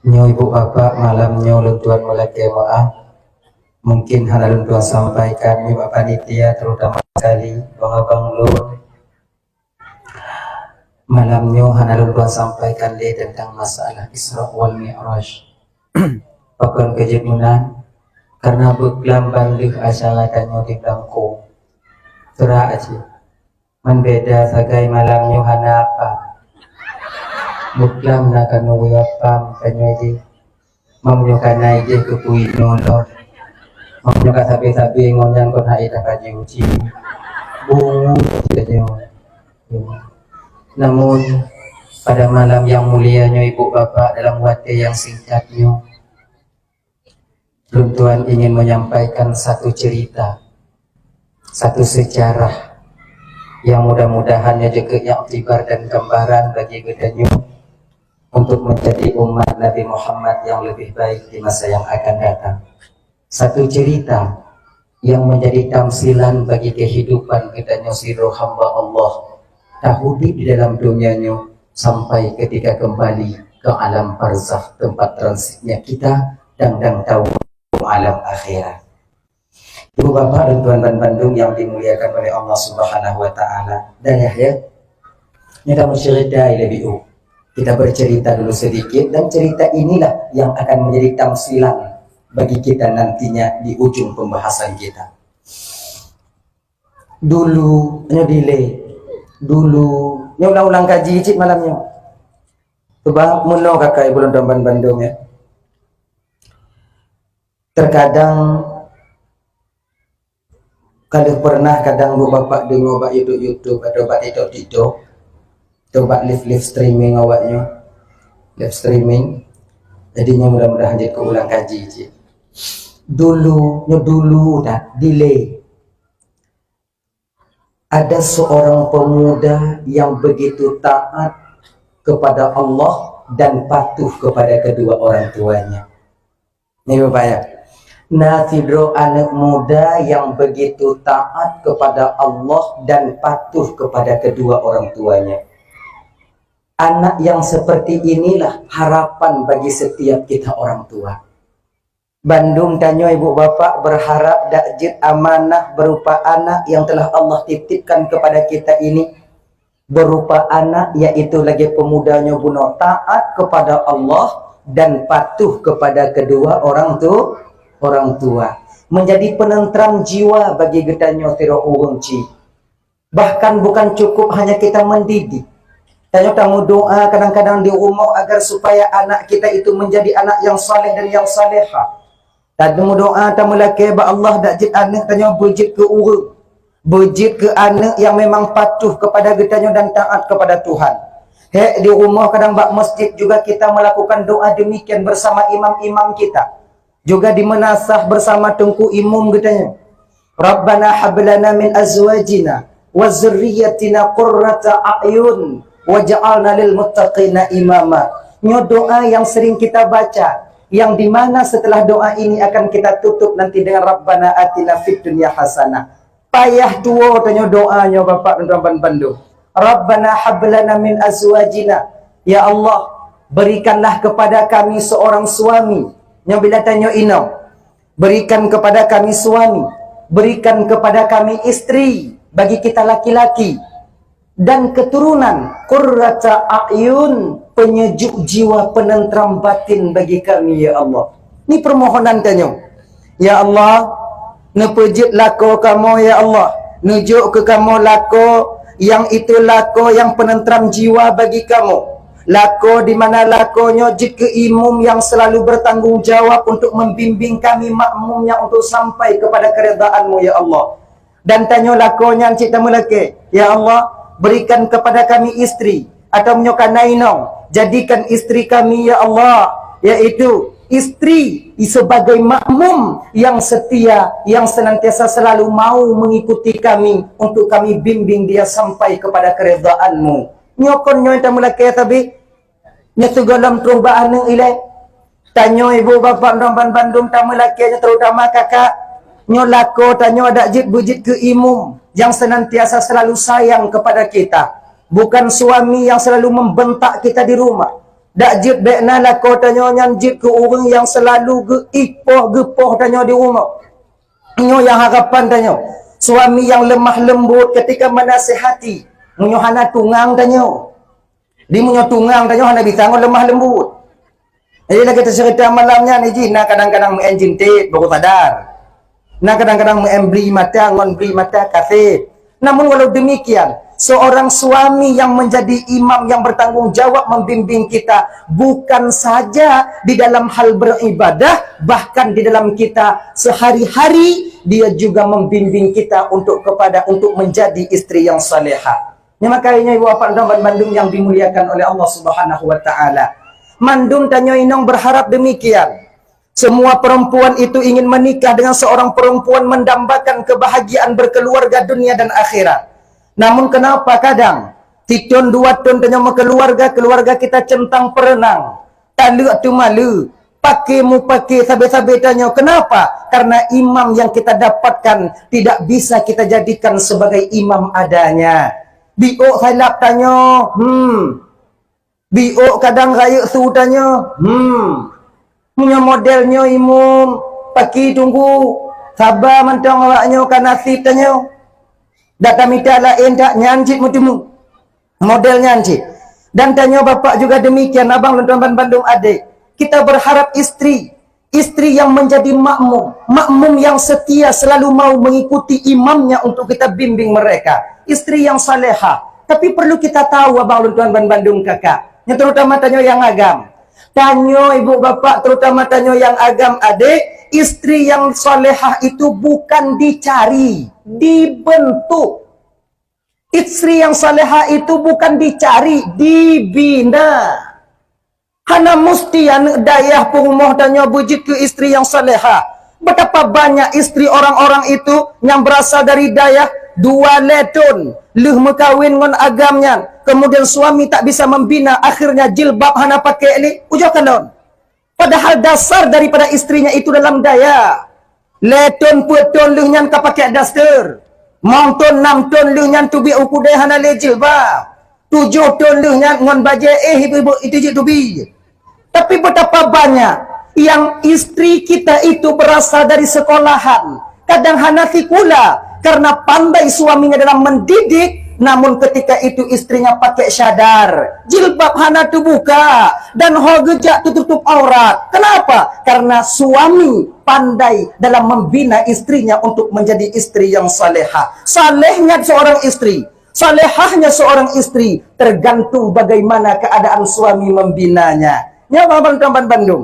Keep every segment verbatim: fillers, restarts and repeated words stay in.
Nyoe ibu bapak, malam nyoe lôn tuan meulakée meu'ah. Mungkin hana lôn tuan sampaikan nyoe bak panitia, terutama sekali bang abang lôn. Malam nyoe hana lôn tuan sampaikan lé tentang masalah Isra wal Mi'raj. Pakon keu jeuet meunan? Karena beuklam ban lheueh acara tanyoe di Blangko. Teurak cit. Man beda sagai malam nyoe hana apa. Beuklam na kanoe apam tanyoe jih. Meunyoe ka na idéh keu peue inoe lom. Meunyoe ka sabe-sabe ngon nyan kon hai tapajoh cit. Bungut tanyoe. Namun, pada malam yang mulia nyoe, ibu bapak, dalam watée nyang singkat nyoe, lôn tuan ingin menyampaikan satu cerita, satu sejarah yang mudah-mudahan nyoe jeuet keu iktibar dan gambaran bagi geutanyoe untuk menjadi umat Nabi Muhammad yang lebih baik di masa yang akan datang. Satu cerita yang menjadi tamsilan bagi kehidupan geutanyoe sidroe hamba Allah, taudép di dalam dunia nyoe sampai ketika kembali ke alam barzakh, tempat transitnya kita dan dan tahu alam akhirat. Ibu bapak dan tuan ban bandum yang dimuliakan oleh Allah Subhanahu wa taala. Dan ya, ya. Ini kamu cerita lebih uh. Kita bercerita dulu sedikit dan cerita inilah yang akan menjadi tamsilan bagi kita nantinya di ujung pembahasan kita. Dulu nyoe dilée, dulu nyoe ulang-ulang kaji cit malam nyoe. Sebab meunoe kakai bulan Ramadan bandum ya. Terkadang ka lheueh pernah kadang buet bapak deungoe bak YouTube-YouTube atau bak TikTok-TikTok atau bak live-live streaming awaknyoe, live streaming. Jadi nyoe mudah-mudahan jeuet keu ulang kaji cit. Dulu, nyoe dulu dah dilée. Ada seorang pemuda yang begitu taat kepada Allah dan patuh kepada kedua orang tuanya. Ni Bapak ya. Na sidroe aneuk muda yang begitu taat kepada Allah dan patuh kepada kedua orang tuanya. Anak yang seperti inilah harapan bagi setiap kita orang tua. Bandum tanyoe ibu bapak berharap dak jeuet amanah berupa anak yang telah Allah titipkan kepada kita ini berupa anak, yaitu lagée pemuda nyoe bunoe taat kepada Allah dan patuh kepada kedua orang tu, orang tua. Menjadi penentram jiwa bagi geutanyoe sidroe ureuëng cit. Bahkan bukan cukup hanya kita mendidik. Tanyoe tameudoa kadang-kadang di rumoh agar supaya anak kita itu menjadi anak yang saleh dan yang salehah. Tameudoa tameulakée bak Allah dak jeuet aneuk tanyoe beujeuet keu ureuëng, beujeuet keu aneuk yang memang patuh kepada geutanyoe dan taat kepada Tuhan. Hek di rumoh kadang bak masjid juga kita melakukan doa demikian bersama imam-imam kita. Juga dimeunasah bersama teungku imum geutanyoe. Rabbana hab lana min azwajina wa dzurriyyatina qurrata a'yun waj'alna lil muttaqina imama. Nyoe doa yang sering kita baca, yang di mana setelah doa ini akan kita tutup nanti dengan Rabbana atina fid dunya hasanah. Payah tuwoe tanyoe doa nyoe Bapak dan Tuan bandum. Rabbana hab lana min azwajina. Ya Allah, berikanlah kepada kami seorang suami. Nyoe bila tanyoe inong. Berikan kepada kami suami, berikan kepada kami istri, bagi kita laki-laki, dan keturunan, qurrata a'yun, penyejuk jiwa, penentram batin bagi kami, ya Allah. Ni permohonan tanyoe. Ya Allah, neupeujeuet lakoe kamoe, ya Allah. Neujok keu kamoe lakoe, nyang itu lakoe nyang penentram jiwa bagi kamoe. Lakoe di mana lakoe nyoe jeuet keu imum nyang selalu bertanggung jawab untuk membimbing kami makmumnya untuk sampai kepada keridaan-Mu, ya Allah. Dan tanyoe lakoe nyan cit tameulakée, ya Allah, berikan kepada kami istri, atau meunyoe ka na inong, jadikan istri kami, ya Allah, yaitu istri sebagai makmum yang setia, yang senantiasa selalu mau mengikuti kami untuk kami bimbing dia sampai kepada keridaan-Mu. Nyoe kon nyoe tameulakée sabe. Nyoe sigohlom troh bak aneuk ilée. Tanyoe ibu bapak dan bandum tameulakée nyoe, terutama kakak. Nyoe lakoe tanyoe adak jeuet beujeuet keu imum yang senantiasa selalu sayang kepada kita. Bukan suami yang selalu membentak kita di rumah. Dak jeuet bék na lakoe tanyoe nyan jeuet keu ureuëng nyang seulalu geuipoh-geupoh tanyoe di rumoh. Nyoe nyang harapan tanyoe. Suami yang lemah lembut ketika menasihati. Meunyoe hana tungang tanyoe. Di meunyoe tungang tanyoe hana bisa ngon lemah lembut. Jadi lagée teuceurita malam nyan, iji na kadang-kadang meu'en jintet baru sadar. Na kadang-kadang meu'en bri mata ngon bri mata kaseb. Namun walau demikian, seorang suami yang menjadi imam yang bertanggung jawab membimbing kita bukan saja di dalam hal beribadah, bahkan di dalam kita sehari-hari dia juga membimbing kita untuk kepada untuk menjadi istri yang salehah. Nyoe makajih nyoe ibu bapak dan bandum yang dimuliakan oleh Allah Subhanahu wa taala. Mandum tanyoe inong berharap demikian. Semua perempuan itu ingin menikah dengan seorang perempuan mendambakan kebahagiaan berkeluarga dunia dan akhirat. Namun kenapa kadang titon dua ton tanyoe meukeluarga, keluarga kita centang perenang, taleuek teumaleue, paké mupake sabe-sabe tanyoe. Kenapa? Karena imam yang kita dapatkan tidak bisa kita jadikan sebagai imam adanya. Biôk salap tanyoe, hmm. Biôk kadang rayeuk su tanyoe, hmm. Meunyoe model nyoe imum, paki tunggu, saba mantong awak nyoe ka nasib tanyoe. Dak tamita laén dak nyan cit meuteumé. Model nyan cit. Dan tanyoe bapak juga demikian, abang lôn tuan bandum adék. Kita berharap istri, istri yang menjadi makmum, makmum yang setia selalu mau mengikuti imamnya untuk kita bimbing mereka. Istri yang salehah. Tapi perlu kita tahu abang lôn tuan bandum kakak. Yang terutama tanyoe yang agam. Tanyoe ibu bapak, terutama tanyoe yang agam adék, istri yang salehah itu bukan dicari, dibentuk. Istri yang salehah itu bukan dicari, dibina. Hana musti aneuk dayah peurumoh tanyoe beujeuet keu istri yang salehah. Betapa banyak istri orang-orang itu yang berasal dari dayah dua lhèe thon lheueh meukawen ngon agam nyan, kemudian suami tak bisa membina, akhirnya jilbab hana pakai lé, ujoe kalon. Padahal dasar daripada istrinya itu dalam dayah. Lhèe thon peuet thon lheueh nyan ka pakai daster. Limong thon, nam thon lheueh nyan teubiet u keudè hana lé jilbab. Tujoh thon lheueh nyan ngon bajèe éh ibu-ibu itu jeuet teubiet. Tapi betapa banyak yang istri kita itu berasal dari sekolahan. Kadang hana sikula karena pandai suaminya dalam mendidik, namun ketika itu istrinya pakai syadar, jilbab hana teubuka, dan ho geujak teututup aurat. Kenapa? Karena suami pandai dalam membina istrinya untuk menjadi istri yang salehah. Salehnya seorang istri, salehahnya seorang istri tergantung bagaimana keadaan suami membinanya. Nyoe abang-abang bandum.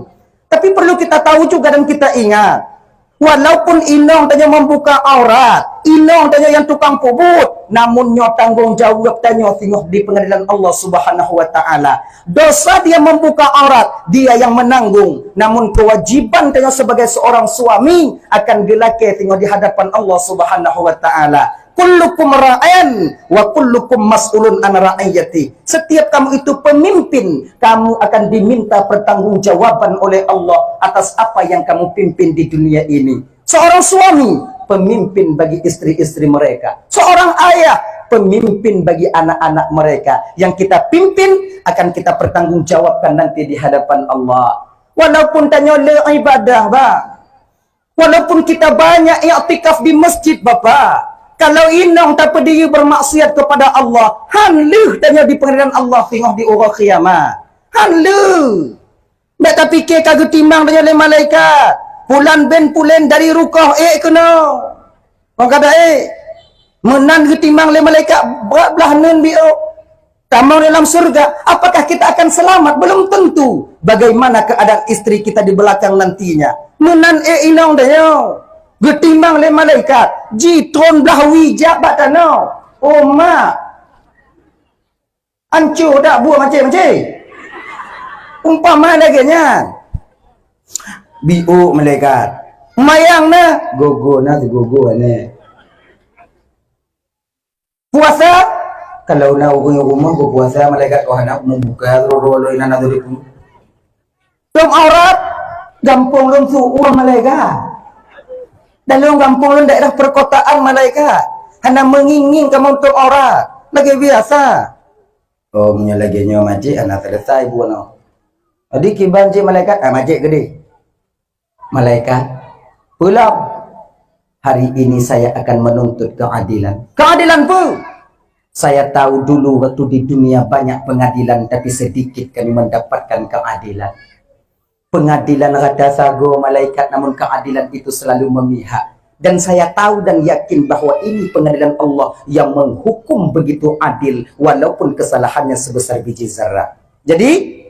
Tapi perlu kita tahu juga dan kita ingat, walaupun inong tanyoe membuka aurat, inong tanyoe yang tukang peubuet, namun nyoe tanggung jawab tanyoe singoh di pengadilan Allah Subhanahu wa taala. Dosa dia membuka aurat, dia yang menanggung. Namun kewajiban tanyoe sebagai seorang suami akan geulakèe singoh di hadapan Allah Subhanahu wa taala. Kullukum ra'in wa kullukum mas'ulun an ra'iyati. Setiap kamu itu pemimpin, kamu akan diminta pertanggungjawaban oleh Allah atas apa yang kamu pimpin di dunia ini. Seorang suami, pemimpin bagi istri-istri mereka. Seorang ayah, pemimpin bagi anak-anak mereka. Yang kita pimpin akan kita pertanggungjawabkan nanti di hadapan Allah. Walaupun tanyoe le ibadah, bah. Walaupun kita banyak iktikaf di masjid, Bapak, kalau inong tapeudiyeu bermaksiat kepada Allah, han lheueh tanyoe di pengadilan Allah singoh di uroe kiamat. Han lheueh. Bèk tapike ka geutimang tanyoe lé malaikat. Pulan bin pulen dari rukoh ék keunoe. Kon kada ék. Meunan geutimang lé malaikat brat blah neun biôk. Tamong dalam surga, apakah kita akan selamat? Belum tentu. Bagaimana keadaan istri kita di belakang nantinya? Meunan ék inong tanyoe. Geutimang lé malaikat, jitron blah wijak bak tanoh. Oh mak. Anco dak buet mancé-mancé? Umpama lagèe nyan. Biôk malaikat. Mayang na, gogo na sigogo aneh. Puasa, kalau na ureueng rumoh beupuasa, malaikat roh aneuk mubuka roh-roh lôn inan atau dipu. Tutup aurat, gampông lôn su'uem malaikat. Dalam gampông lôn daerah perkotaan malaikat. Hana meungieng-ngieng kamoe tutup aurat. Lagèe biasa. Oh, meunyoe lagèe nyoe majik hana selesai bunoe. Jadi kiban cit malaikat, ah, majek gede. Malaikat, "Pulang. Hari ini saya akan menuntut keadilan." "Keadilan peue?" "Saya tahu dulu waktu di dunia banyak pengadilan, tapi sedikit kami mendapatkan keadilan." Pengadilan rata sagoe malaikat, namun keadilan itu selalu memihak. Dan saya tahu dan yakin bahwa ini pengadilan Allah yang menghukum begitu adil, walaupun kesalahannya sebesar biji zarrah. Jadi,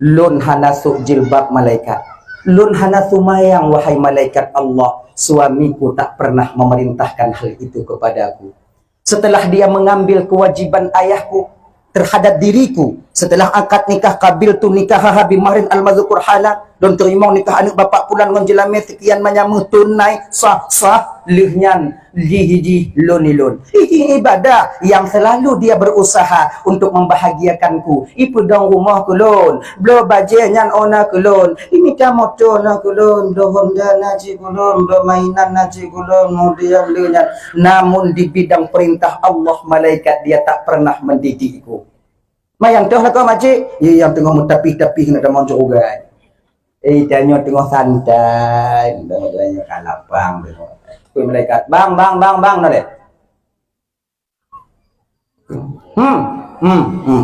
lôn hana sôk jilbab malaikat. Lôn hana seumayang, wahai malaikat Allah. Suamiku tak pernah memerintahkan hal itu kepadaku. Setelah dia mengambil kewajiban ayahku terhadap diriku, setelah akad nikah, qabiltu nikahaha bimahrin al-madzkur halan, lôn teurimong nikah aneuk bapak pulan ngon jeulamé seukian manyameuh tunai, sah, sah, lheueh nyan jih-jih lôn ilôn. Ibadah yang selalu dia berusaha untuk membahagiakanku. Ipeudong rumoh keu lôn, bloe bajée nyan ôh na keu lôn, imita moto na keu lôn, bloe honda na cit keu lôn, bloe mainan na cit keu lôn, kemudian lheueh nyan. Namun di bidang perintah Allah, malaikat dia tak pernah mendidikku. Mayang toh lakoe makcik, ye nyang teungoh meutapih-tapih nak tamong syeuruga. Eh, tanyoe teungoh santai, teungoh ka lapang teungoh. Malaikat, "Bang, bang, bang, bang," na lé. Hmm, hmm, hmm.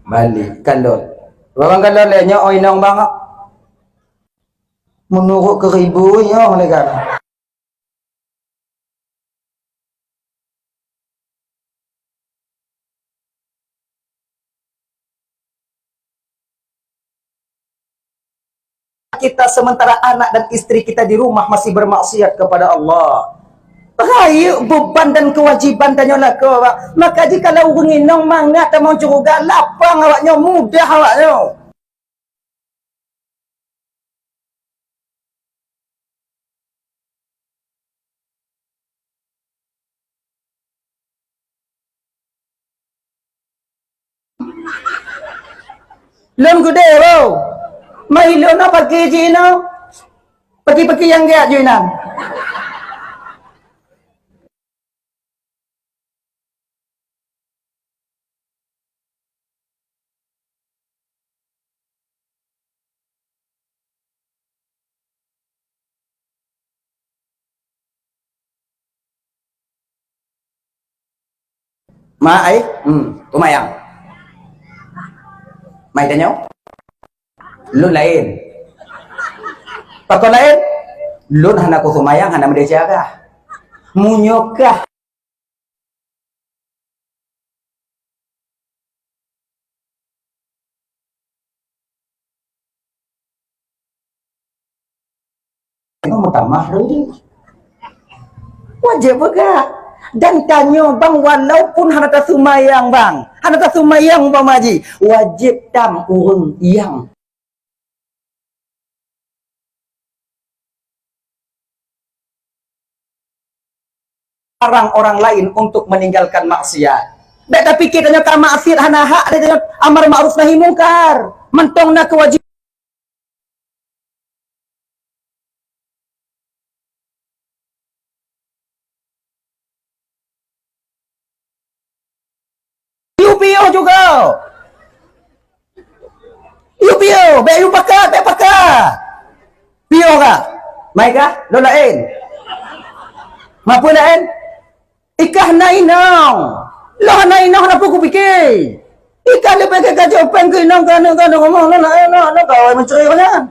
Balik kalon. Barang kalon lé nyoe oi nong bang. Menurut keribu nyoe mereka. Kita sementara anak dan istri kita di rumah masih bermaksiat kepada Allah. Rayeuk beban dan kewajiban tanyoe lakoe, Pak. Maka jikalau ureuëng inong mangat tamong syeuruga, lapang awaknyoe, mudah awaknyoe. Lôn keudeh, bro. Mai lôn na pagi jih inoe. Pagi-pagi nyang gét jih inan. Ma ai, hmm, seumayang. Mai tanyoe. Lôn laén. Pakon laén? Lôn hana kuseumayang, hana meudesya kah. Meunyoe kah Nyoe meutamah lagi. Wajéb peugah. Dan tanyoe bang, walaupun hana taseumayang bang, hana taseumayang umpama jih, wajéb tam ureuëng nyang larang orang lain untuk meninggalkan maksiat. Bék tapike tanyoe ka maksiat hana hak, ada tanyoe amar ma'ruf nahi mungkar. Mantong na kewajiban. Yue piôh juga. Yue piôh, bék yue pakat, bék pakat. Piôh kah? Mai kah? Lôn laén. Mapeue laén? Ikah na inong. Lôn hana inong, hana peue kupike. Ikah leubeh keu kajok péng keu inong, keu aneuk, keu aneuk, ngomong lôn laén, lôn, lôn kawai meucre nyan.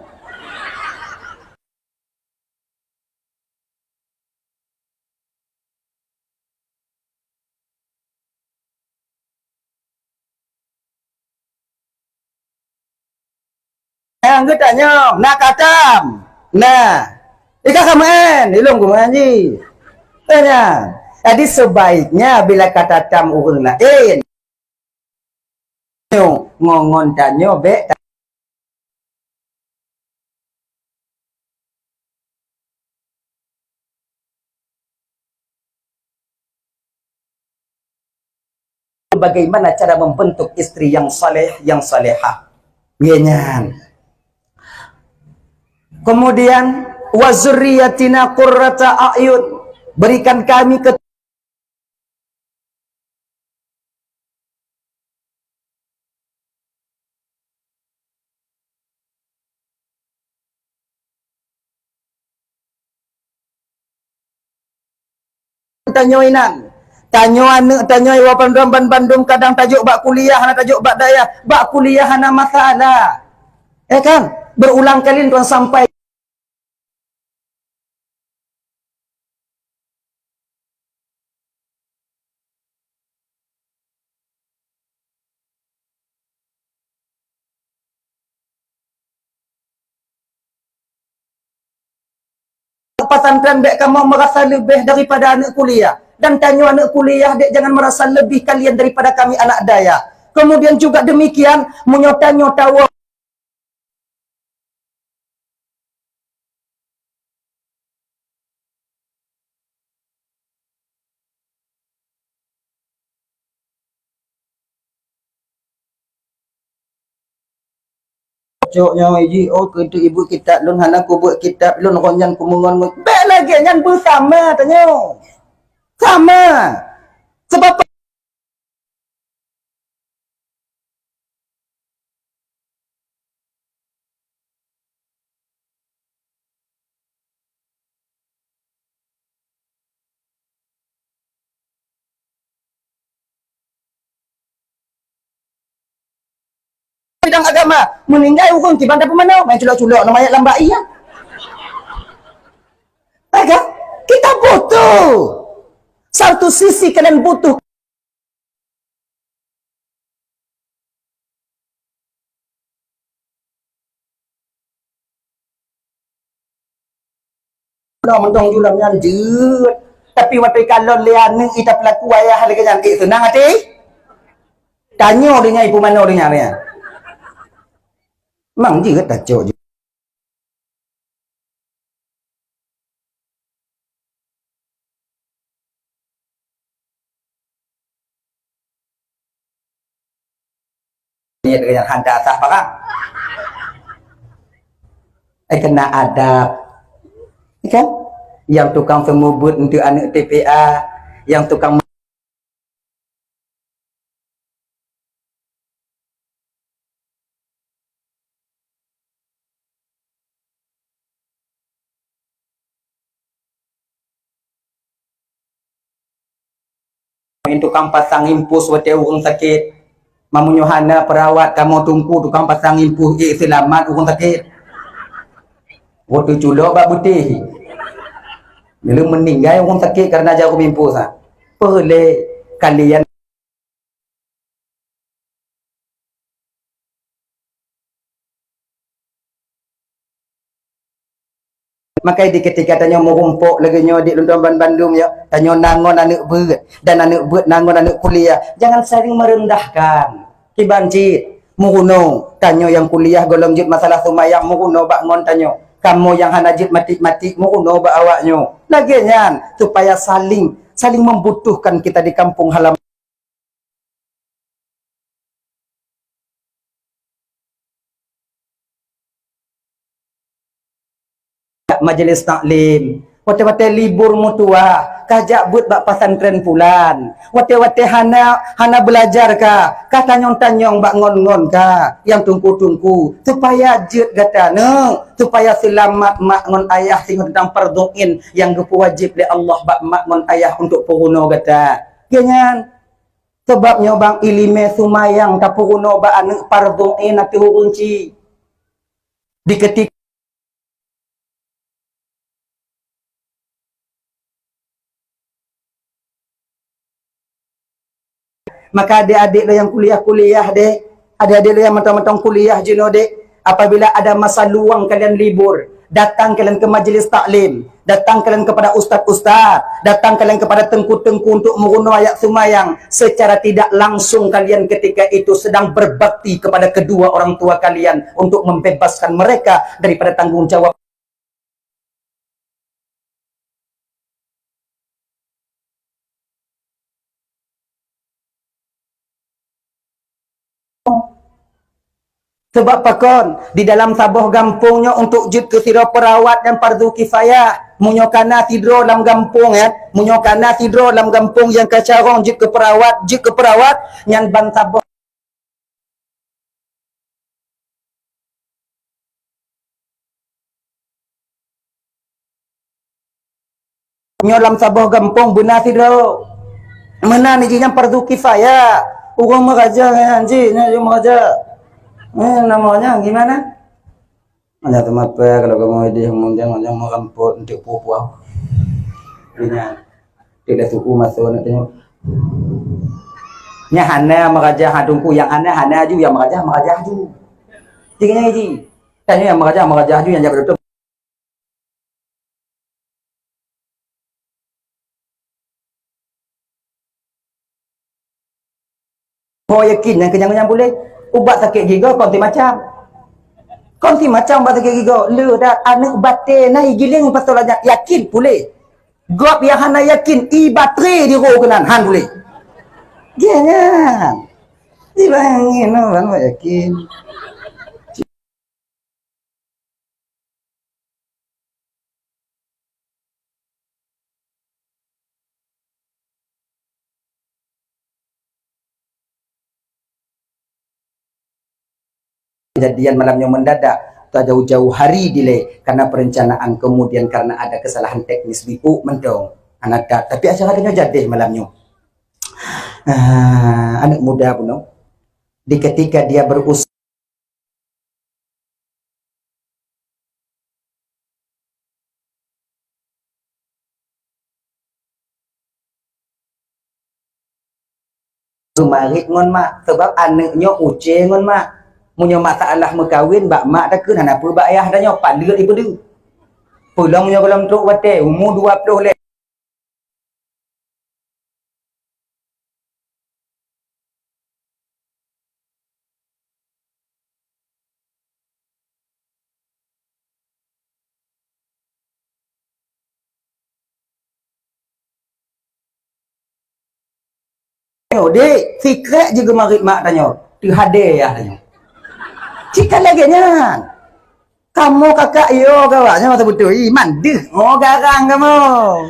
Nyang geutanyong, na katam? Na. Ikah ka meu'en, ilong ku meu'en jih. Tanya. Jadi sebaiknya bila kata tam ureuëng laén, ngon, ngon tanyoe bék. Bagaimana cara membentuk istri yang saleh, yang salehah? Nyan. Kemudian, wa zurriyatina qurrata a'yun. Berikan kami ke- Tanyoe inan, tanyoe aneuk tanyoe wapan ban bandum kadang tajok bak kuliah, hana tajok bak dayah, bak kuliah hana masalah. Ya kan? Berulang kali tuan sampai pesantren bèk kamoe merasa leubeh daripada aneuk kuliah. Dan tanyoe aneuk kuliah dek jangan merasa lebih kalian daripada kami anak dayah. Kemudian juga demikian, meunyoe tanyoe tawoe Cok nyoe ji, oh, keu ibu kitab lôn hana kubeuet kitab lôn, ron nyan kumeungon ngon. Bèk lagèe nyan beusama tanyoe. Sama. Sebab bidang agama, meuninggai ureueng kiban tapeumanoe, main culok-culok nama ayat lamba iya. Kan? Kita butuh. Satu sisi kalian butuh. Nah, mantong julam nyan jeuet. Tapi watèe kalon lé aneuk ita peulaku ayah lagèe nyan, eh, seunang até. Tanyoe donya ibu manoe donya nyan. Mang jeuet tacok jeuet. Niet deungon hana sah barang. Eh, kena adab. Ya kan? Yang tukang seumubut untuk aneuk T P A, yang tukang Tukang pasang impus watèe ureueng sakét. Meunyoe hana peurawat kamoe tungku tukang pasang impus, eh, seulamat ureueng sakét. Watèe culok bak beutéh. Lalu meuninggai ureueng sakét karena jarum impus, ha. Peulé kalian Makai di keutika tanyoe meurumpok lagèe nyoe di lôn tuan ban bandum nyoe, tanyoe na ngon aneuk beuet dan aneuk beuet na ngon aneuk kuliah, jangan saling merendahkan. Kiban cit, meurunoe tanyoe nyang kuliah gohlom jeuet masalah seumayang meurunoe bak ngon tanyoe. Kamoe nyang hana jeuet matik-matik meurunoe bak awaknyoe. Lagèe nyan supaya saling, saling membutuhkan kita di kampung halaman. Majlis taklim. Watèe-watèe libur meutuwah, ka jak beuet bak pesantren pulan. Watèe-watèe hana, hana beulajar ka, ka tanyong-tanyong bak ngon-ngon ka, nyang tungku-tungku, supaya jeuet gata nyoe, supaya seulamat mak ngon ayah singoh teuntang fardhu ain nyang geupeuwajéb lé Allah bak mak ngon ayah untuk peurunoe gata. Lagèe nyan. Sabab nyoe bang ileumèe seumayang tapeurunoe bak aneuk fardhu ain ateueh ureueng chik. Di keutika Maka adék-adék lôn nyang kuliah-kuliah deh, adék-adék lôn nyang mantong-mantong kuliah jinoe deh, apabila ada masa luang kalian libur, datang kalian ke majlis taklim, datang kalian kepada ustaz-ustaz, datang kalian kepada teungku-teungku untuk meurunoe ayat seumayang, secara tidak langsung kalian ketika itu sedang berbakti kepada kedua orang tua kalian untuk membebaskan mereka daripada tanggung jawab. Sabab pakon, di dalam saboh gampông nyoe untuk jeuet keu sidroe peurawat nyan fardhu kifayah. Meunyoe kana sidroe lam gampông nyan, meunyoe kana sidroe lam gampông nyang ka carông jeuet keu peurawat, jeuet keu peurawat, nyan ban saboh Nyoe lam saboh gampông beuna sidroe. Meunan jih nyan fardu kifayah. Ureueng meuraja nyan jih, nyan ureueng meuraja. Eh, namanya gimana? Hana teumapa kalau kamoe idéh meunyoe, meunyoe meurampok untuk puah-puah. Nyan. Tidak suku masuk nak tengok. Nya hana meuraja ha tungku, yang hana, hana aju, yang meuraja, meuraja aju. Tiga nyan jih. Tanya yang meuraja, meuraja aju, yang jaga tutup. Ho yakin nyang kenyang-kenyang boleh. Ubat sakét gigoe kon si macam. Kon si macam ubat sakét gigoe. Le dah aneuk batée na igiléng pasal nyan yakin puléh. Gob nyang hana yakin, i baterai di roh keunan, han puléh. Gét nyan. Di bangi no, ban yakin. Kejadian malam nyoe mendadak, tak jauh-jauh hari dilée karena perencanaan, kemudian karena ada kesalahan teknis bipuk mantong. Anak dak, tapi acara nyoe jadi malam nyoe. Ah, anak muda bunoe, di ketika dia berus- Marit ngon mak, sebab aneuk nyoe uce ngon mak. Meunyoe masalah meukawen, bak mak takheun, hana peue bak ayah tanyoe, paleuet ipeudeuh. Peulom nyoe gohlom trok watée, umu dua ploh lé. Nyoe, dek, sikrek jih geumarit mak tanyoe, teuhadé yah tanyoe. Cit ka lagée nyan. Kamoe kakak yo gawak nyoe masa beutôi, ih, mandeuh ngo garang kamoe.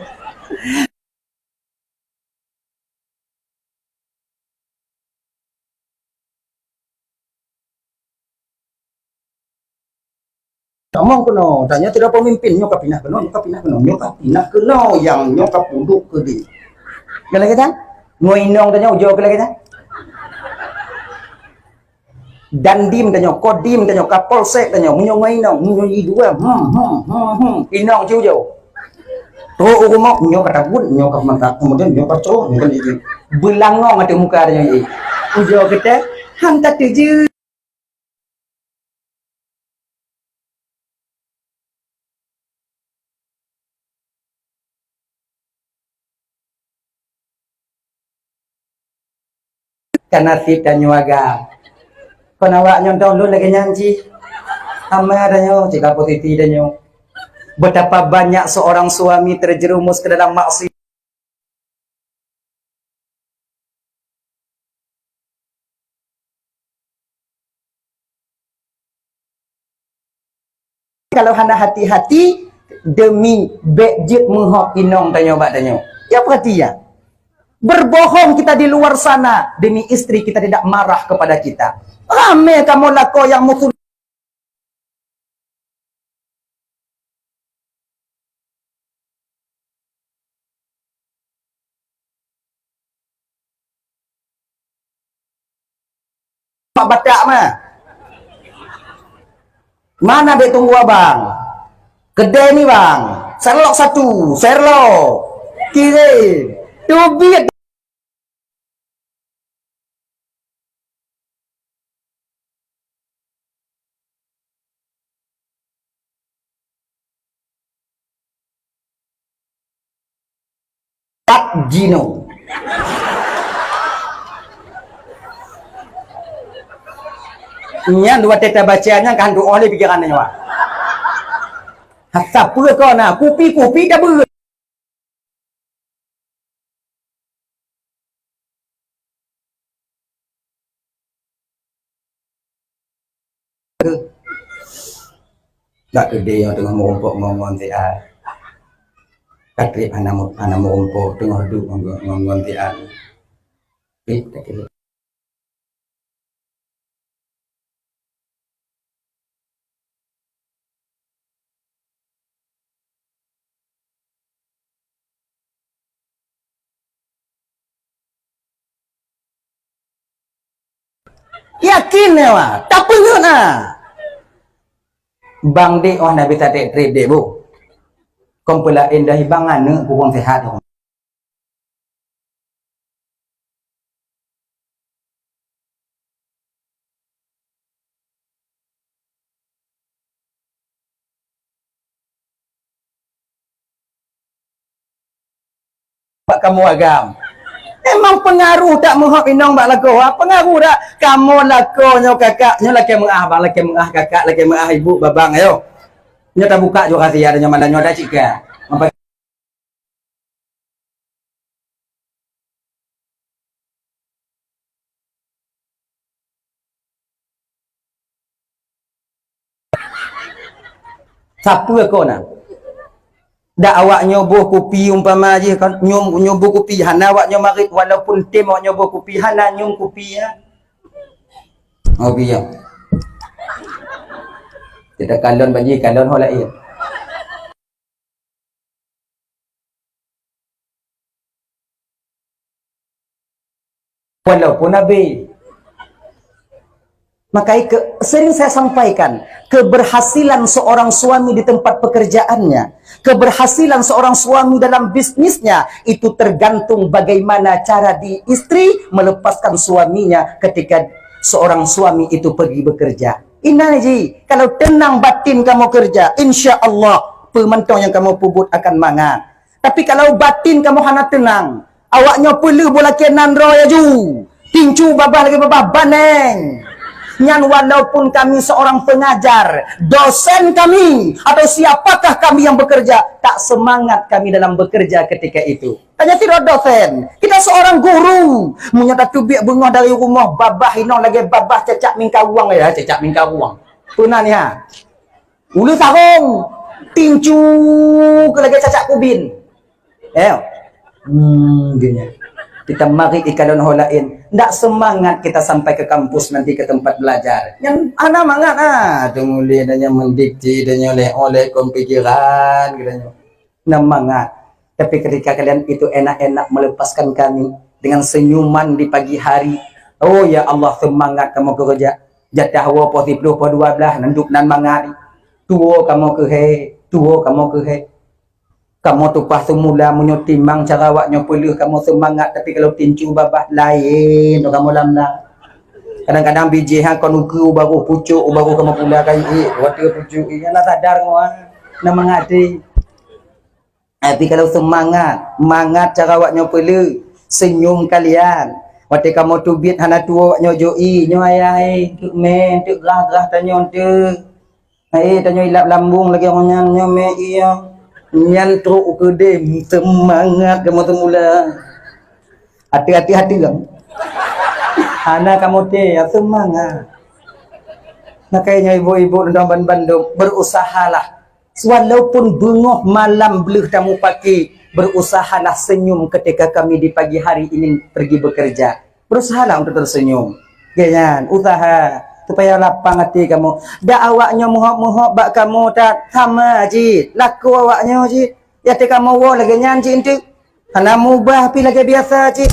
Tamong keunoe, tanyoe tidak pemimpin, nyoe ka pinah keunoe, nyoe ka pinah keunoe, nyoe ka pinah keunoe, yang nyoe ka puduk keu di. Keu lagée nyan, ngon inong tanyoe ujoe keu lagée nyan. Dandim tanyoe, Kodim tanyoe, Kapolsek tanyoe, meunyoe ngon inong, meunyoe i dua, hmm, hmm, hmm, hmm, inong ci ujoe. Trok u rumoh, nyoe ka takot, nyoe ka mantap, kemudian nyoe ka troh, nyoe ka lagi. Beulangong ateueh muka tanyoe, ujoe geutée, han tateujeue. Ka nasib tanyoe agam. Kon awak nyoe dong lôn lagée nyan cit. Ama tanyoe, cit ka posisi tanyoe. Betapa banyak seorang suami terjerumus ke dalam maksiat. Kalau hana hati-hati, demi bék jeuet meuhok inong tanyoe bak tanyoe. Ya, perhatian. Berbohong kita di luar sana demi istri kita tidak marah kepada kita. Ramé kamoe lakoe nyang meusu- Mak Batak mah. Mana dek tunggu abang? Kedai ni bang. Serlok satu, serlok. Kirim. Teubiet. Tat jinoe. Nyan dua teuta baca nyan kan doa lé pikiran nyoe. Hasa peue kau na kupi-kupi dah beuet. Dak keudeh nyang teungoh meurumpok ngon-ngon siat. Ka trép hana mu-, hana meurumpok teungoh duek ngon-ngon siat. Eh, dak keudeh. Yakin nyoe, tapeungeut na. Bang dek, oh, Nabi tatek treb dek bu. Kon peulaén dah bang aneuk kurang sehat. Bak kamoe agam. Memang peungaruh tak meuhop inong bak lakoe. Ha, peungaruh tak? Kamoe lakoe nyoe kakak, nyoe lakée meuah bang, lakée meuah kakak, lakée meuah ibu babang, ayo. Nyoe tabuka jua rahsia nyoe malam nyoe dah cit ka. Sapeue kon na? Dak awak nyoe boh kupi umpama jih kan, nyoe, nyoe boh kupi, hana awak nyoe marit, walaupun tem awak nyoe boh kupi, hana nyoe kupi ya. Oh, biya. Kita kalon bagi, kalon ho lain. Walaupun habis. Maka ke, sering saya sampaikan, keberhasilan seorang suami di tempat pekerjaannya, keberhasilan seorang suami dalam bisnisnya, itu tergantung bagaimana cara di istri melepaskan suaminya ketika seorang suami itu pergi bekerja. Inai ji, kalau tenang batin kamu kerja, insya Allah, peumantong yang kamu pubut akan mangat. Tapi kalau batin kamu hana tenang, awak nyoe peuleuh bola keunan roh ya ju. Tincu babah lagi babah baneng. Nyan walaupun kami seorang pengajar, dosen kami, atau siapakah kami yang bekerja, tak semangat kami dalam bekerja ketika itu. Tanya tidak dosen, kita seorang guru. Meunyoe tateubiet beungoh dari rumah, babah inong lagi babah cacak mingkawang ya, cacak mingkawang. Pernah ni ha? Uleue sarong, tincu keu lagée cacak kubin. Eh, hmm, gini. Kita mari ikalon ho lain. Ndak semangat kita sampai ke kampus nanti ke tempat belajar. Nyan hana mangat ah. Teumulia dan yang mendikti dan yang oleh oleh kon pikiran kita nyoe. Nyan mangat. Tapi ketika kalian itu enak-enak melepaskan kami dengan senyuman di pagi hari. Oh ya Allah, semangat kamoe keureuja. Jatah woe poh siploh, poh dua blah, nan duek nan mangat. Tuwo kamoe keuhai, tuwo kamoe keuhai. Kamoe tumpah seumula meunyoe timang cara awak nyoe peuleuh kamoe seumangat, tapi kalau tincu babah laén tu kamoe lam-lam. Kadang-kadang bijéh ha kon ukeue u baroh pucok, u baroh kamoe pula kayu ék, watée pucok ék, hana sadar kamoe ha. Na mangat teuh. Tapi kalau seumangat, mangat cara awak nyoe peuleuh, senyum kalian. Watée kamoe teubiet hana tuwo awak nyoe jok, "Ih, nyoe ayah, eh, teuk mé, teuk grah-grah tanyoe teuh." Hai, tanyoe ilap lambung lagée awak nyan, nyoe mé iya. Nyan trok u keudeh, seumangat kamoe seumula. Hati-hati, hati kamoe. Hana kamoe teuh, ya seumangat. Makanya ibu-ibu dan bandum, berusahalah. Walaupun beungoh malam bleuh tamupaki, berusahalah senyum ketika kami di pagi hari ingin pergi bekerja. Berusahalah untuk tersenyum. Geuhnyan, usaha supaya lapang até kamoe. Dak awak nyoe meuhok-meuhok bak kamoe that sama jih. Lakoe awak nyoe jih. Ya teuka meuwoe lagée nyan jih enteuk. Hana mubah pi lagée biasa jih.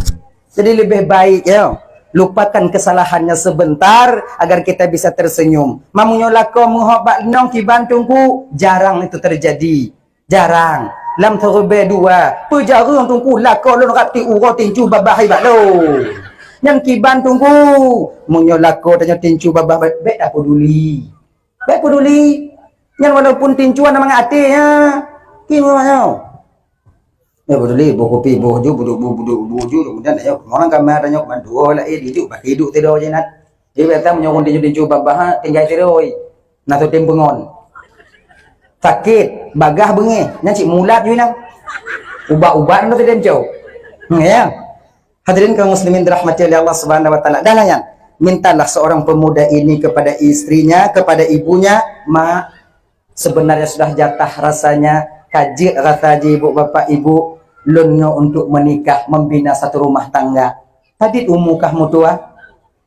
Jadi leubeh baik ya, lupakan kesalahannya sebentar agar kita bisa tersenyum. Mamunyo lakoe meuhok bak inong kiban teungku, jarang itu terjadi. Jarang. Lam seureubai dua, peujareueng teungku lakoe lôn rati uroe tincu babah hai bak lôn. Nyan kiban teungku, meunyoe lakoe tanyoe tincu babah bèk, bèk tapeduli. Bèk peduli. Nyan walaupun tincu hana mangat até nyan. Kiban nyoe. Bèk peduli, boh kupi, boh ju, buduk, bu-, buduk, bu ju, kemudian ayo, orang kamar tanyoe, kemudian dua lah, eh, hidup, bah hidup tidur je nat. Jadi biasa meunyoe tincu-tincu babah, tinggai tidur. Na tu tim peungon. Sakit, bagah beungéh, nyan cit mulat ju nang. Ubat-ubat nang tu tim cok. Hmm, ya. Hadirin kaum muslimin dirahmati oleh Allah Subhanahu wa taala. Dan nyan, mintalah seorang pemuda ini kepada istrinya, kepada ibunya, "Mak, sebenarnya sudah jatah rasanya, ka jeuet rasa jih ibu bapak ibu, lôn nyoe untuk menikah, membina satu rumah tangga. Padit umu kah meutuah?"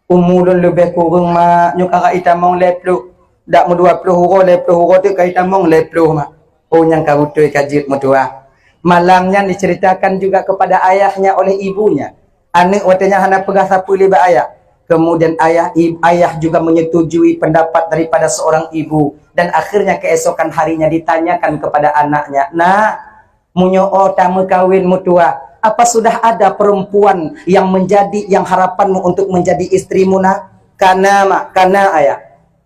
"Umu lôn leubeh kureueng, Mak, nyoe ka itamong lhèe ploh. Dak meudua ploh uroe, lhèe ploh uroe teuk ka itamong lhèe ploh, Mak." Oh, nyang ka beutôi ka jeuet meutuah. Malam nyan diceritakan juga kepada ayahnya oleh ibunya. Aneuk watèe nyan hana peugah sapeue lé bak ayah. Kemudian ayah, i-, ayah juga menyetujui pendapat daripada seorang ibu. Dan akhirnya keesokan harinya ditanyakan kepada anaknya, "Nak, meunyoe tameukawen meutuah, apa sudah ada perempuan yang menjadi, yang harapanmu untuk menjadi istrimu, Nak?" "Kana, Mak, kana, Ayah.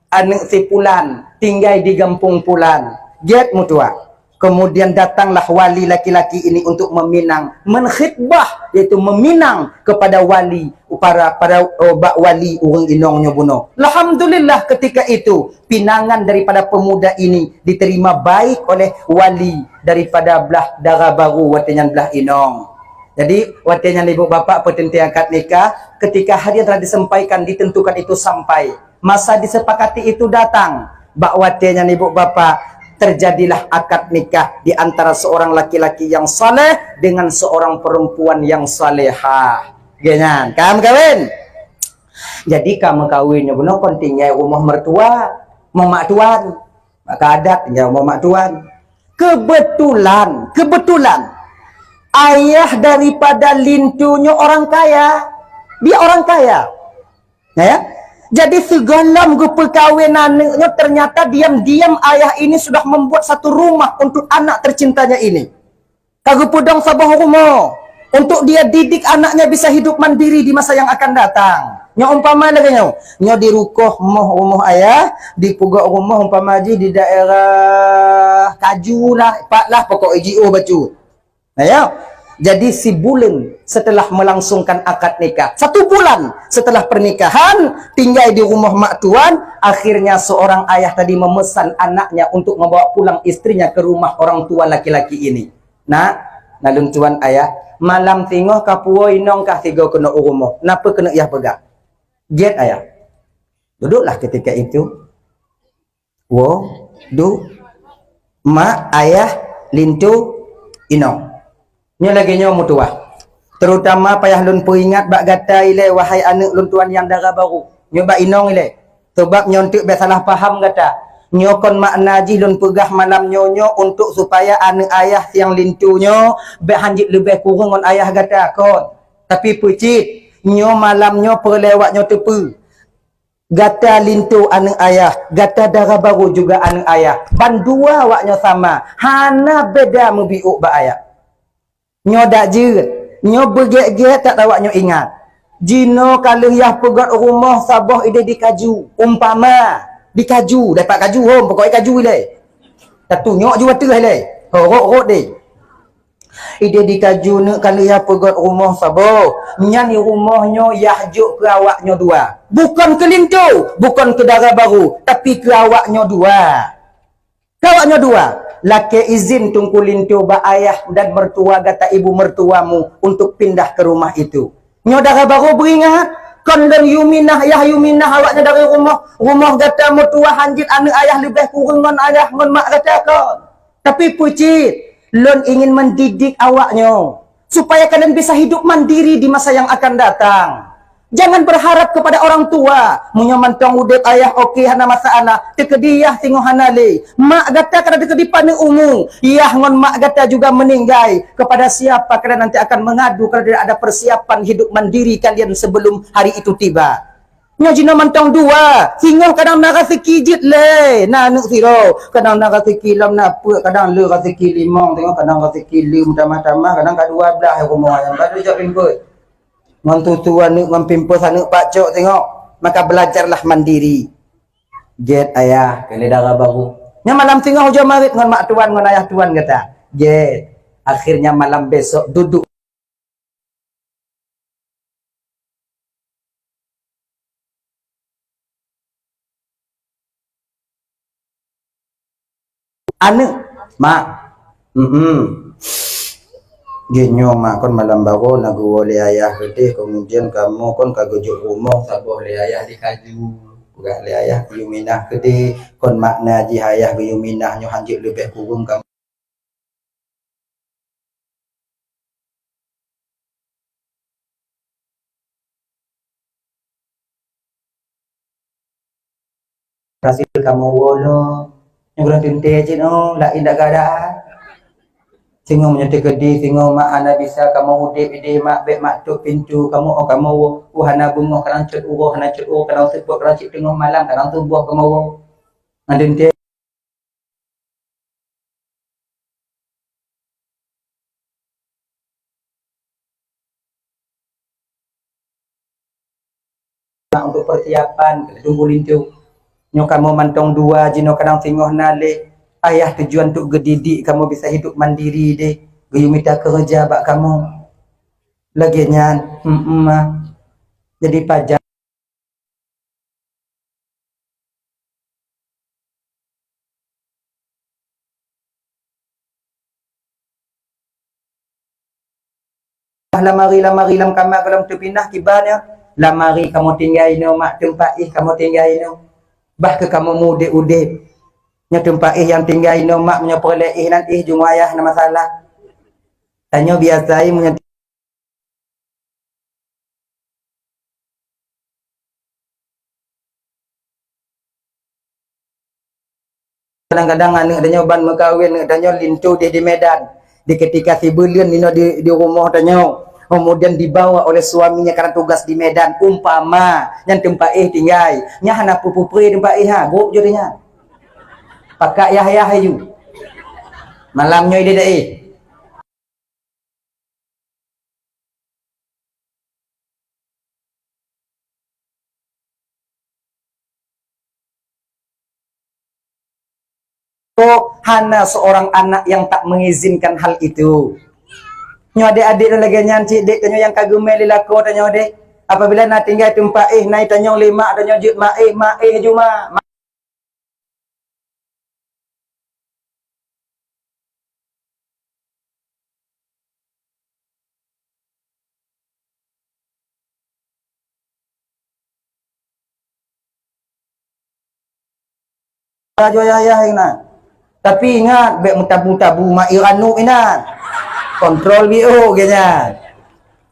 Aneuk si Pulan, tinggai di gampông Pulan." Gét meutuah. Kemudian datanglah wali laki-laki ini untuk meminang, menkhitbah, yaitu meminang kepada wali, para, para, oh, bak wali ureuëng inong nyoe bunoe. Alhamdulillah, ketika itu pinangan daripada pemuda ini diterima baik oleh wali daripada blah dara baru, watée nyan blah inong. Jadi, watée nyan ibu bapak peuteuntée akad nikah, ketika hari yang telah disampaikan, ditentukan itu sampai, masa disepakati itu datang, bak watée nyan ibu bapak, terjadilah akad nikah di antara seorang laki-laki yang saleh dengan seorang perempuan yang salehah. Gét nyan, ka meukawen. Jadi ka meukawen nyoe bunoe kon tinggai rumoh mertua, rumoh mak tuan. Maka adat tinggai rumoh mak tuan. Kebetulan, kebetulan ayah daripada Linto nyoe orang kaya. Dia orang kaya. Ya. Jadi sigohlom geupeukawen aneuk nyoe, ternyata diam-diam ayah ini sudah membuat satu rumah untuk anak tercintanya ini. Ka geupeudong saboh rumoh untuk dia didik anaknya bisa hidup mandiri di masa yang akan datang. Nyoe umpama lagée nyoe, nyoe dirukoh moh rumoh ayah, dipeugok rumoh umpama jih di daerah Kaju lah, pat lah pokok jiôh bacut. Nah, ya. Jadi sibuleuen setelah melangsungkan akad nikah, satu bulan setelah pernikahan, tinggai di rumoh mak tuan, akhirnya seorang ayah tadi memesan anaknya untuk membawa pulang istrinya ke rumah orang tua laki-laki ini. "Nak, na lôn tuan ayah, malam singoh ka puwoe inong kah sigoe keunoe u rumoh, na peue keuneuk yah peugah?" "Gét ayah." Duduklah ketika itu. Wo, du, mak, ayah, Linto, inong. Nyoe lagée nyoe meutuah. Terutama payah lôn peuingat bak gata ilée, wahai aneuk lôn tuan nyang dara barô. Nyoe bak inong ilée. Sabab nyoe eunteuk bék salah paham gata. Nyoe kon makna jih lôn peugah malam nyoe nyoe untuk supaya aneuk ayah nyang Linto nyoe bék hanjeuet leubeh kureueng ngon ayah gata kon. Tapi peue cit, nyoe malam nyoe peureulée awak nyoe teupeue. Gata Linto aneuk ayah, gata dara barô juga aneuk ayah. Bandua awak nyoe sama, hana beda meubiôk bak ayah. Nyoe dak jeuet, nyoe beugét-gét that awak nyoe ingat. Jinoe ka lheueh yah peugét rumoh saboh idéh di Kaju, umpama di Kaju, dapat Kaju hom, pokok Kaju ilée. Tatunyok ju ateueh ilée, ho rot-rot deh. Idéh di Kaju neuk ka lheueh yah peugét rumoh saboh. Nyan rumoh nyoe yah jok keu awak nyoe dua. Bukon keu Linto, bukon keu dara barô, tapi keu awak nyoe dua. Keu awak nyoe dua. Lakée izin Teungku Linto bak ayah dan mertua gata ibu mertuamu untuk pindah ke rumah itu. Nyoe dara barô beuingat, kon lôn yue minah, yah yue minah awak nyoe dari rumoh, rumoh gata meutuah hanjeuet aneuk ayah leubeh kureueng ngon ayah ngon mak gata kon. Tapi peue cit, lôn ingin mendidik awak nyoe supaya kalian bisa hidup mandiri di masa yang akan datang. Jangan berharap kepada orang tua. Meunyoe mantong udeb ayah oke hana masalah, teukeudi yah singoh hana lé. Mak gata ka teukeudi paneuk umu, yah ngon mak gata juga meninggai. Kepada siapa kalian nanti akan mengadu kalau tidak ada persiapan hidup mandiri kalian sebelum hari itu tiba? Nyoe jinoe mantong dua, singoh kadang na raseuki jeuet lé, na aneuk sidroe, kadang na raseuki lom na peuet, kadang le raseuki limong, singoh kadang raseuki le meutamah-tamah, kadang ka dua blaih rumoh ayam baru jak rimpot. Ngon tutu aneuk ngon pampers aneuk pacok tengok, maka belajarlah mandiri. Gét ayah, keu lé dara barô. Nyan malam singoh ujoe marit ngon mak tuan ngon ayah tuan gata. Gét. Akhirnya malam besok duduk aneuk, "Mak, mm, jih nyoe mak kon malam barô na geuwoe lé ayah keudeh, kemudian kamoe kon ka geujok rumoh saboh lé ayah di Kaju. Peugah lé ayah geuyue minah keudeh, kon makna jih ayah geuyue minah nyoe hanjeuet leubeh kureueng kamoe." Berhasil kamoe woe lom. Nyoe kurang teuntée cit, oh, laén dak keadaan. Singoh meunyoe teukeudi, singoh mak hana bisa kamoe udeb ideh mak, bèk mak tôp pintoe kamoe, oh kamoe woe. Uh, hana beungoh kadang cot uroe, hana cot uroe kadang seupôt, kadang cit teungoh malam, kadang suboh kamoe woe. Ngon teuntèe untuk persiapan, tunggu linto. Nyoe kamoe mantong dua jinoe kadang singoh na lé. Ayah tujuan untuk geudidik kamoe bisa hidup mandiri deh. Geuyue mita keureuja bak kamoe. Lagèe nyan, hmm, ma. Jadi pajan lamari-lamari lam kama gohlom teupinah kiban nyoe. Lamari kamoe tinggai inoe mak, teumpat éh kamoe tinggai inoe. Bah keu kamoe mudeb-udeb. Nyoe teumpat éh nyang tinggai inoe mak, meunyoe peureulèe éh nan éh jumah yah na masalah. Tanyoe biasa meunyoe Kadang-kadang aneuk tanyoe ban meukawen, aneuk tanyoe linto deh di Medan. Di ketika sibuleuen inoe di, di rumoh tanyoe, kemudian dibawa oleh suaminya karena tugas di Medan. Umpama nyan teumpat éh tinggai, nyan hana peue-peue teumpat éh ha, gop jeuet nyan. Pakak yah-yah aju. Malam nyoe ideh éh. Hana seorang anak yang tak mengizinkan hal itu. Nyoe adek-adek lagèe nyan cit, dek tanyoe nyang ka geumè lé lakoe tanyoe deh. Apabila na tinggai teumpat éh, na itanyong lé mak tanyoe jeuet mak éh, mak éh aju mak. Raja yah-yah inan. Tapi ingat, bèk meutabu-tabu mak iranu inan. Kontrol biôh geuh nyan.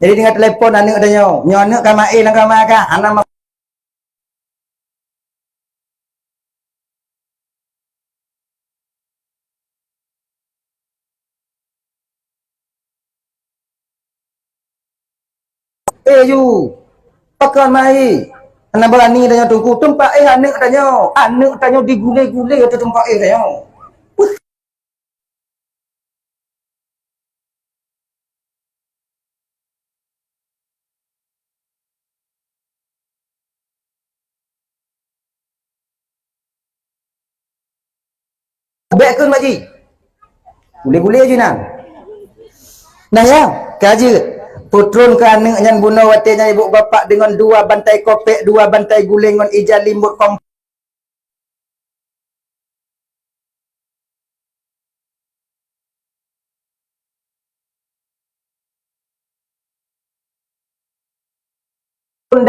Jadi dengan telepon aneuk tanyoe, nyoe aneuk ka maén lam kama ka, hana ma- Eh, yu. Pakon mai. Hana beurani tanyoe teungku, teumpat éh aneuk tanyoe. Aneuk tanyoe digulé-gulé ateueh teumpat éh tanyoe. Bèk kheun mak jih. Gulé-gulé jih nan. Nah ya, ka jeuet. Peutron keu aneuk nyan bunoe watèe nyan ibu bapak deungon dua bantai kopek, dua bantai guleng ngon ija limbot kom-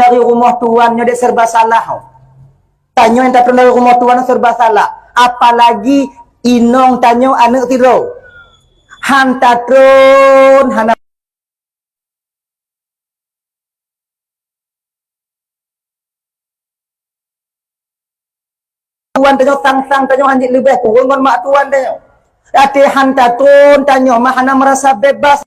Dari rumoh tuan nyoe dek serba salah. Tanyoe nyang tatron dari rumoh tuan serba salah. Apalagi inong tanyoe aneuk sidroe. Han tatron hana Tuan tanyoe sang-sang tanyoe hanjeuet leubeh kureueng ngon mak tuan tanyoe. Até han tatron tanyoe mah hana meurasa bebas.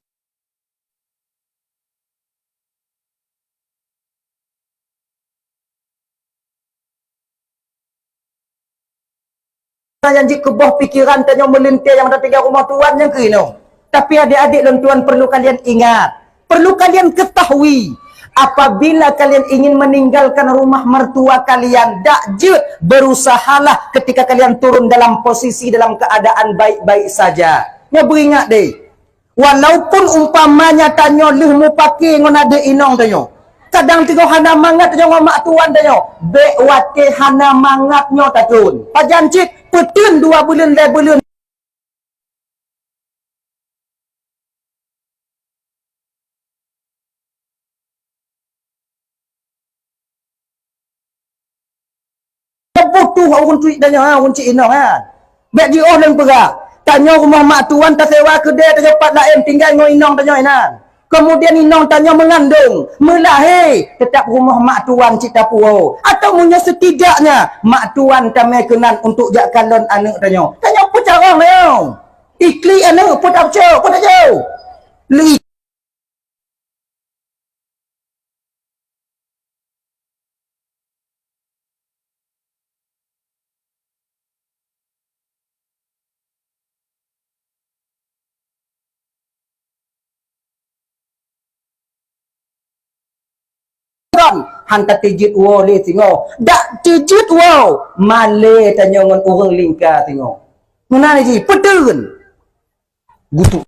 Nyang jeuet keu boh pikeran tanyoe meulintèe nyang meunan tinggai rumoh tuan nyang keunoe. Tapi adik-adik lôn tuan perlu kalian ingat, perlu kalian ketahui, apabila kalian ingin meninggalkan rumah mertua kalian, dak jeuet berusahalah ketika kalian turun dalam posisi dalam keadaan baik-baik saja. Nyoe beuingat deh, walaupun umpamanya tanyoe lheueh mupake ngon adik inong tanyoe, kadang teungoh hana mangat tanyoe ngon mak tuan tanyoe, bèk watèe hana mangat nyoe tatron. Pajan cit, peuteun dua buleuen lhèe buleuen. Butuh ureueng tuek tanyoe, ha, ureueng cik inong, ha. Bèk jiôh lôn peugah. Tanyoe rumoh mak tuan tasewa keudè tanyoe pat laén tinggai ngon inong tanyoe inan. Kemudian inong tanyoe meungandong, meulahé, teutap rumoh mak tuan cit tapuwoe. Atau meunyoe setidaknya mak tuan tamè keunan untuk jak kalon aneuk tanyoe. Tanyoe peucarông tanyoe. Iklik aneuk, peue tacok, peue tacok. Lé Kon, han tateujeuet woe lé singoh. Dak teujeuet woe, malée tanyoe ngon ureuëng lingka singoh. Meunan jih, peuteun. Gutuk.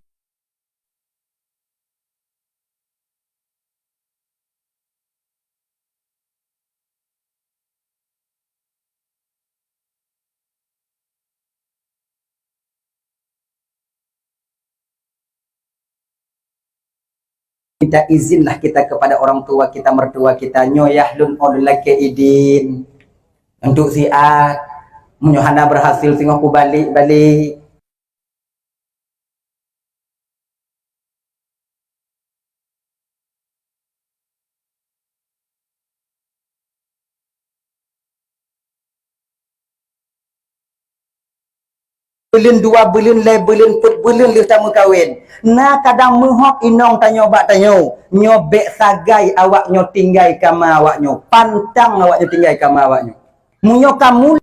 Minta izinlah kita kepada orang tua kita, mertua kita, "Nyoe yah lôn, oh, lôn lakée idin untuk siat. Meunyoe hana berhasil, singoh kubalek, balek." Buleuen dua buleuen, lhée buleuen, peuet buleuen lheueh tameukawen. Na kadang meuhok inong tanyoe bak tanyoe, nyoe bék sagai awaknyoe tinggai kama awaknyoe, pantang awaknyoe tinggai kama awaknyoe. Meunyoe kamoe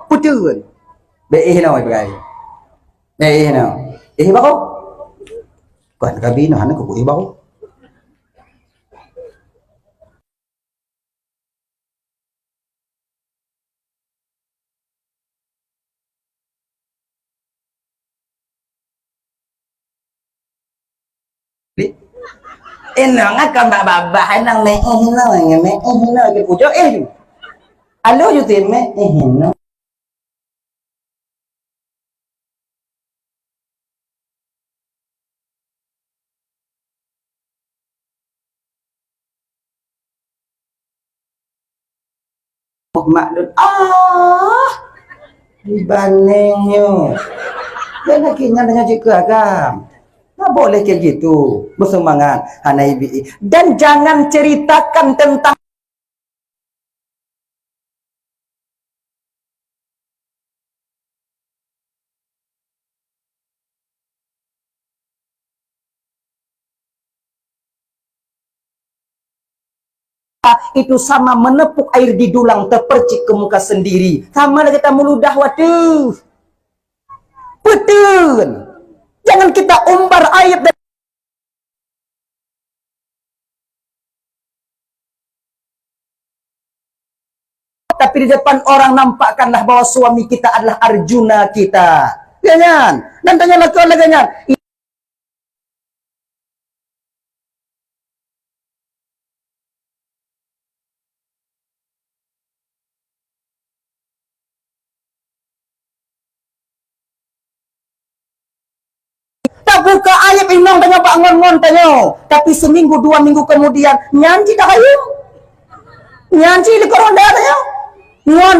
Peuteun. Bék éh noe, ibu gai. Bék éh noe. Éh baroe. Kon kabi noh, hana kubu éh baroe. Inong akan bak babah, inong meu'éh hinoe, meu'éh hinoe, keu kujok éh ju. Aloh ju tim meu'éh hinoe. Mak lôn, ah, dibaneng nyoe. Dan lagèe nyan, nyan cit keu agam. Nggak boleh kayak gitu. Berseumangat, hana ibi. Dan jangan ceritakan tentang Itu sama menepuk air di dulang, terpercik ke muka sendiri. Sama lagèe tameuludah, waduh. Peuteun. Jangan kita umbar aib dan Tapi di depan orang nampakkanlah bahwa suami kita adalah Arjuna kita. Ya nyan. Dan tanyoe lakukan lagèe nyan. Tabuka aib inong tanyoe bak ngon-ngon tanyoe. Tapi seminggu, dua minggu kemudian, nyan cit dah hayeu. Nyan cit likot ronda tanyoe. Ngon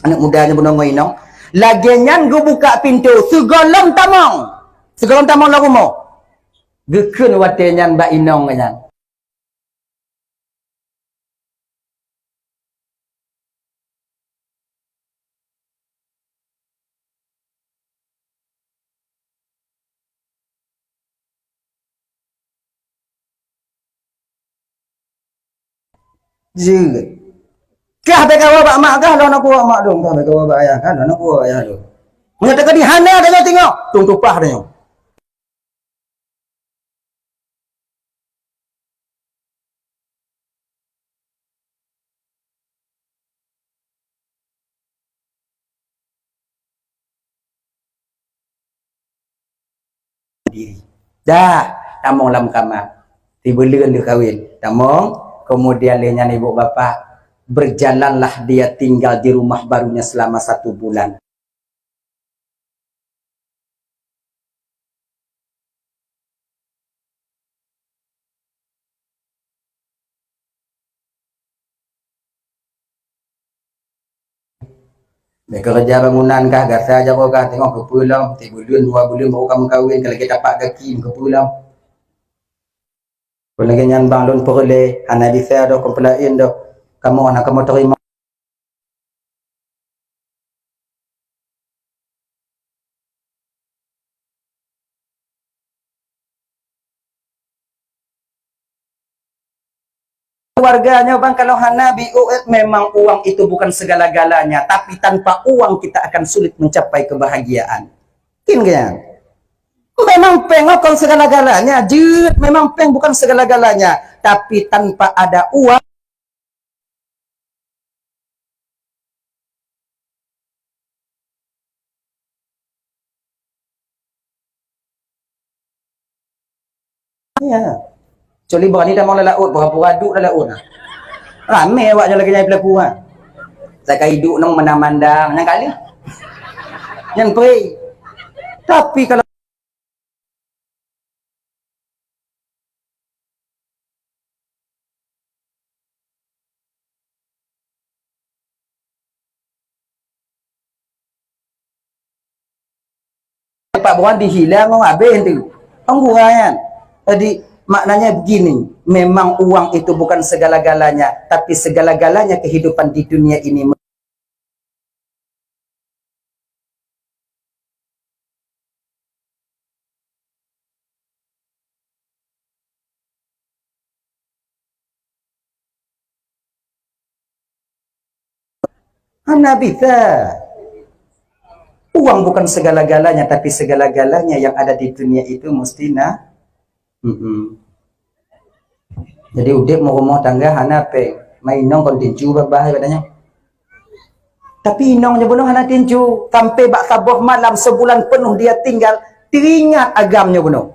Aneuk muda nyoe bunoe ngon inong. Lagèe nyan geubuka pintoe, sigohlom tamong. Sigohlom tamong lam rumoh. Geukheun watèe nyan bak inong nyan. Jeuet. Kah bèk kawa bak mak kah, lôn aku bak mak dong, kah bèk kawa bak ayah kah, lôn aku bak ayah dong. Meunyoe teuka di hana tanyoe tengok, tung tupah tanyoe. Diri. Dah, tamong lam kama. Sibuleuen lheueh kawin. Tamong, kemudian lheueh nyan ibu bapa, berjalanlah dia tinggal di rumah barunya selama satu bulan. Bèk keureuja bangunan kah, gata jaroe kah, teungoh keupeue lom, tiep buleuen, dua buleuen baru ka meukawen, ka lagèe tapak gaki, keupeue lom. Kon lagèe nyan bang lôn peureulèe, hana bisa doh, kon peulaén doh. Kamoe hana kamoe teurimong. Keluarga nyoe bang, kalau hana B O F, memang uang itu bukan segala-galanya, tapi tanpa uang kita akan sulit mencapai kebahagiaan. Yakin geuh nyan? Memang péng kon segala-galanya, jeuet, memang péng bukan segala-galanya, tapi tanpa ada uang, ya. Kecuali berani tamong lam laôt, pura-pura duek lam laôt nah. Ramé awak nyoe lagèe nyan peulaku ah. Sakai duek nong mandang-mandang, nyan kali. Nyan pré. Tapi kalau Pak Buhan dihilang ngon habéh tu. Anggura nyan. Jadi, maknanya begini, memang uang itu bukan segala-galanya, tapi segala-galanya kehidupan di dunia ini. Hana bisa. Uang bukan segala-galanya, tapi segala-galanya yang ada di dunia itu mesti na. Mm-mm. Jadi udép meurumoh tangga hana péng. Mai inong kon tincu babah katanya. Tapi inong nyoe bunoe hana tincu. Sampai bak saboh malam sebulan penuh dia tinggal, teringat agam nyoe bunoe.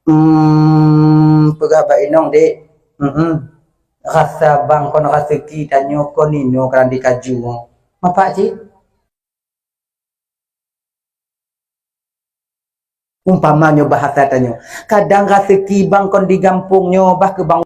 Hmm, peugah bak inong, "Dek, mm-mm, rasa bang kon raseuki tanyoe kon inoe kadang dikaju." Mapak cit? Umpama nyoe bahasa tanyoe, kadang raseuki bang kon di gampông nyoe bah keu bang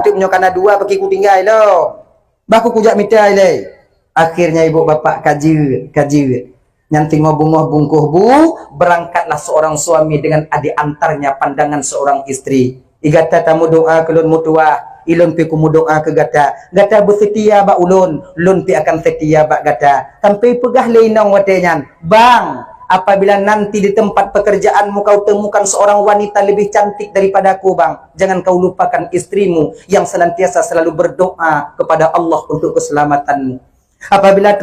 Teuk nyoe kana dua bagi ku tinggai lom. Bah ku kujak mita ilée. Akhirnya ibu bapak ka jeuet, ka jeuet. Nyan teungoh beungoh bungkôh bu, berangkatlah seorang suami dengan diantarnya pandangan seorang istri. "I gata tameudoa keu lôn meutuwah, ilôn pi kumeudoa keu gata. Gata beuseutia bak ulôn, lôn pi akan seutia bak gata." Sampai peugah lé inong watée nyan, "Bang, apabila nanti di tempat pekerjaanmu kau temukan seorang wanita lebih cantik daripada aku, Bang, jangan kau lupakan istrimu yang senantiasa selalu berdoa kepada Allah untuk keselamatanmu." Apabila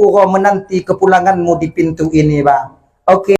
uroe menanti kepulanganmu di pintu ini, Bang. Oke.